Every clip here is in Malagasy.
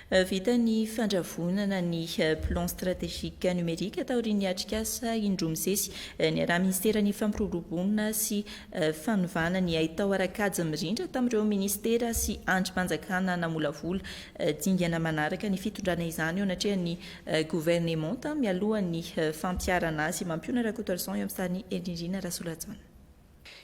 Vita ny fandravonana ny Plan stratégique numérique taorian'ny atrikasa indroa misesy niarahan'ny Minisiteran'ny Fampiroboroboana sy Fanovana ny haitao ara-kajy mirindra tamin'ireo minisitera sy andrim-panjakana namolavola dingana manaraka ny fitondrana izany eo anatrehan'ny governemanta mialohan'ny fampiharana azy. Mampiona Rakotoarison eo amin'ny sarin'i Herinirina Rasolohajaona.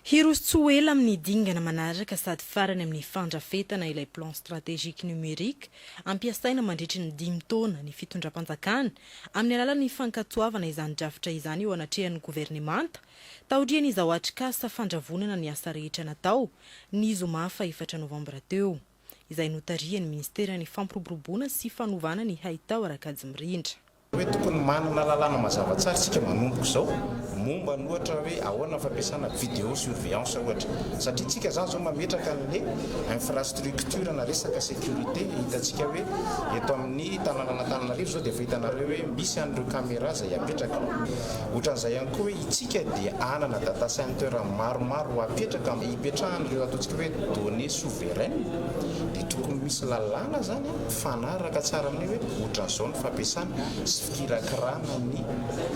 Hiroso tsy ho ela amin'ny dingana manaraka sady farany amin'ny fandrafetana ilay Plan stratégique numérique ampiasaina mandritry ny dimy taona ny fitondram-panjakana amin'ny alalan'ny fankatoavana izany drafitra izany eo anatrehan'ny governemanta taorian'izao atrikasa fandravonana ny asa rehetra natao ny zoma fahefatra novambra teo izay notarihan'ny minisiteran'ny fampiroboroboana sy fanovana ny haitao ara-kajy mirindra. Hoe tokony manana lalàna mazava tsara isika manomboka izao momba ny ohatra hoe ahoana ny fampiasana vidéo surveillance ohatra. Satria tsika izany izao mametraka an'le infrastructure na resaka sécurité hitantsika hoe eto amin'ny tanànan'Antananarivo izao dia efa hitanareo hoe misy an'ireo caméra izay apetraka. Ohatran'izay ihany koa hoe itsika dia hanana data center maromaro ho apetraka hipetrahan'ireo ataontsika hoe données souveraines dia tokony misy lalàna izany mifanaraka tsara amin'io hoe ohatran'izao ny fampiasana sy fikirakirana ny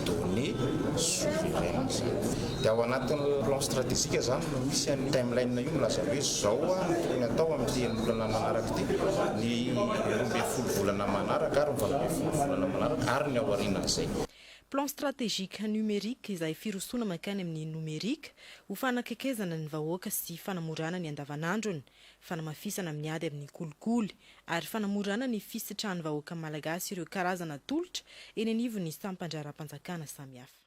données souveraines izany. Dia ao anatin'ny plan stratégique izany no misy an'io timeline io milaza hoe izao no tokony atao amin'ity enim-bolana manaraka ity, ny 12 volana manaraka ary ny 18 volana manaraka ary ny ao aorianan'izay. Plan stratégique numérique izay firosoana mankany amin'ny nomerika ho fanakaikezana ny vahoaka sy fanamorana ny andavanandrony, fanamafisana amin'ny ady amin'ny kolikoly ary fanamorana ny fisitrahan'ny vahoaka malagasy ireo karazana tolotra eny anivon'ny sampan-draharaham-panjakana samihafa.